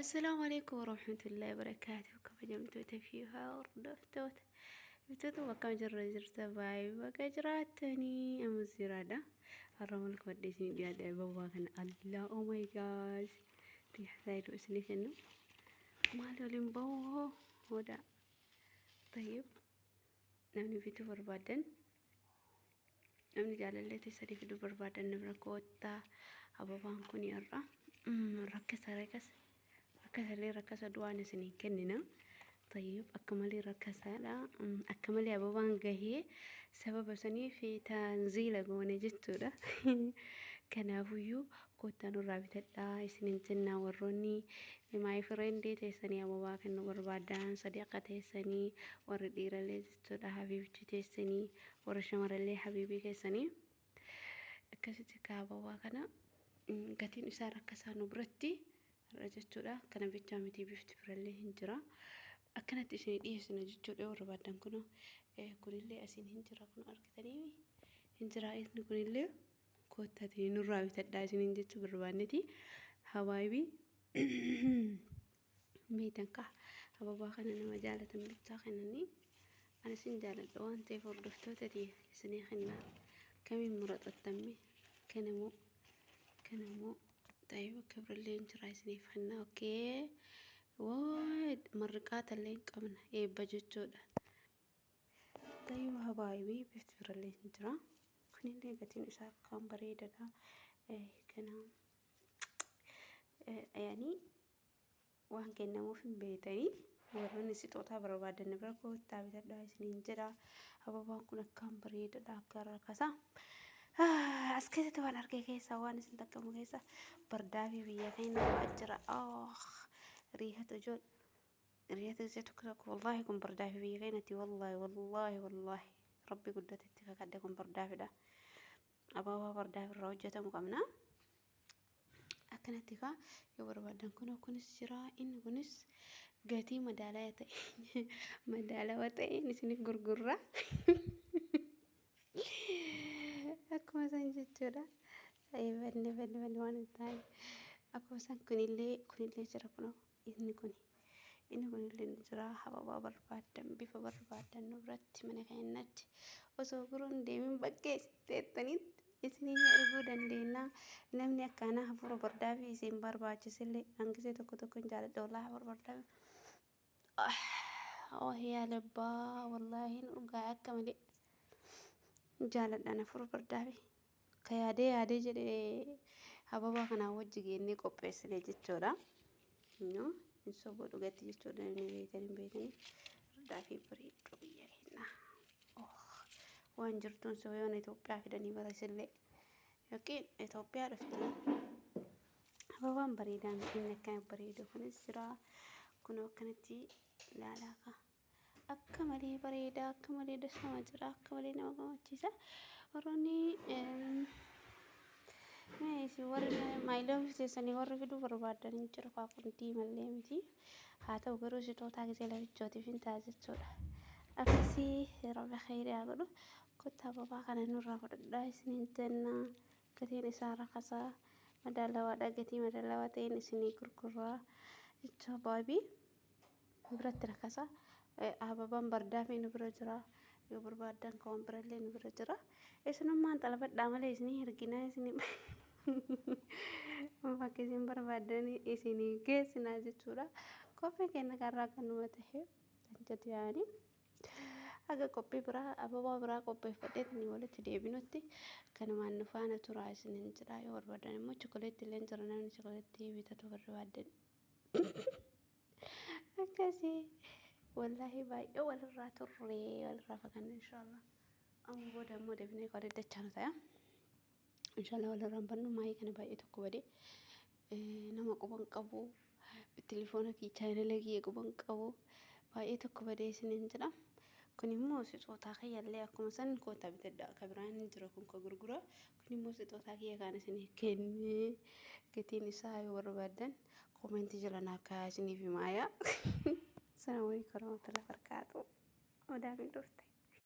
Assalaamu alaikum warahmatullahi wabarakaatuh. Kabajamtoota fi hordoftoota bittoota bakka jirra jirta baay'ee bakka jiraattanii amma jiraadha. Har'a mal qabadhee isin dhiyaadhe ababaa kana Allah, oh my god, riihaa yeroo isinii kennu maal waliin bahu hoo hooda. Tayyib, namni bituu barbaadan, namni jaalallee teessanii fiduu barbaadan na bira koottaa. Ababaan kun har'a rakkisa, rakkisa, rakkasallee rakkasa du'aan isinii kennina. Tayyib, akka malee rakkasaadha. Akka malee ababaan gahee sababa saniif taanziila goone jechuudha. Kanaafuyyuu koottaa nurraa bitadhaa isinin jenna. Warroonni my friend teessanii ababaa kennuu barbaadan, sadaqa teessanii, warri dhiirallee jechuudha, habiibtii teessanii, warra shamarallee habiibii keessanii akkasitti ka ababaa kana gatiin isaa rakkasaa nu biratti har'a jechuudha. Kana bichaa miti, bifti birallee hin jira. Akkanatti isinii dhiyeessina jechuudha yoo barbaadan. Kun kunillee asiin hin jira, kun argitanii hin jira. Inni kunillee koottaatiin nurraa bitadhaa isiniin jechuu barbaanneti. Habaayibii beektan kaa, ababaa kana nama jaalatan bichaa kennanii, ani isin jaaladha waan ta'eef hordoftootati isinii kenna. Kamiin muraxattamme? Kanamoo, kanamoo. Tayyib, akka birallee hin jira, isiniif kenna. Okay, waa marriqaata illee hin qabna, eebba jechuudha. Tayyib habaayibii, bifti birallee hin jira. Kunillee gatiin isaa akkaan bareedaadha. Kana yaani waan kennamuuf hin beektanii, warroonni sixootaa barbaadan bira koottaa bitadhaa isiniin jedha. Ababaan kun akkaan bareedaadha, akka rakasa. As keessatti waan arge keessaa, waan isin xaqqamu keessa bardaa fi biyya keenya jira. Riihatu ijoollee. Riihatu gisee tokko tokko, wallaahi kun bardaa fi biyya keenyatti, wallaahi wallaahi wallaahi, rabbi guddatetti kakadhe, kun bardaafidha. Ababaa bardaa irraa hojjetamu qabna. Akkanatti kaa yoo barbaadan kun kunis jira. Inni kunis gatii madaalawaa ta'e, madaalawaa ta'een isiniif gurgurra. Akkuma san jechuudha. Banne banne banne waan hin taane. Akkuma san kunillee jira, kunoo inni kuni. Inni kunillee ni jira. Hababaa barbaadan, bifa barbaadan nu biratti mana keenyatti osoo biroon deemin bakkee teettanitti isinii erguu dandeenya. Namni akkanaa hafuura bardaa fi isin barbaachisillee hangisee tokko tokko hin jaaladha wallaahi hafuura bardaa fi. Oh yaa labbaa, wallaahi dhugaa akka malee jaaladhaan hafuura bardaa fi ka yaadee yaadee jedhee hababaa kanaa wajji geennee qopheessine jechuudha. Hin soboo, dhugatti jechuudha, inni beektan hin beekanii bardaa fi bareedduu biyya keenyaa. Waan jirtuun soo yoon Itoophiyaa fidanii barasillee yookiin Itoophiyaa dhufti. Ababaan bareedaan inni akkana bareedu kunis jira. Kunoo akkanatti ilaalaa kaa. Akka malee bareeda, akka malee dasama jira, akka malee nama gammachiisa. Warroonni mee isin warri my love teessanii warri fiduu barbaadan hin jiru kaa, kun diimallee miti. Haa ta'u garuu sitootaa gisee lafichootiif hin ta'a jechuudha. Akkasii rabbi khayrii haa godhu. Kottaa ababaa kana nurraa fudhadhaa isiniin jenna. Gatiin isaa rakasaa, madaalawaadha, gatii madaalawaa ta'een isinii gurgurraa jechuudha. Baabii biratti rakasa. Ababaan bardaa fi nu bira jira. Yoo barbaadan kan birallee nu bira jira. Isinummaan xalabadhaa malee isinii erginaa, isinii bakka isin barbaadan isinii geessinaa jechuudha. Qophii keenya karraa kanuma ta'e jedhu yaani. Haga qophii biraa, ababaa biraa qopheeffadheetiin walitti deebinutti kanumaan nu faana turaa isiniin jedha. Yoo barbaadan immoo chokoleetti illee jira, namni chokoleetti bitatu barbaadan. Akkasii wallaahi baay'ee walirraa turre, walirraa fagaanne. Inshaallah amma booda immoo deebinee walitti dachaanu ta'a. Inshaallah walirraa hin bannu. Maayii kana baay'ee tokko badee nama quban qabu, telefoona kiyya, chaayinalee kiyya quban qabu, baay'ee tokko badee isiniin jedha. Kun immoo sixootaa kiyyallee akkuma san koottaa bitadha. Ka biraan hin jira, kun ka gurgura. Kun immoo sixootaa kiyya kaan isinii kennee, gatiin isaa yoo barbaadan koomentii jala naa kaayaa, isiniif himaaya. Assalamu alaikum warahmatullahi wabarakatuh. Odaa min dhufte.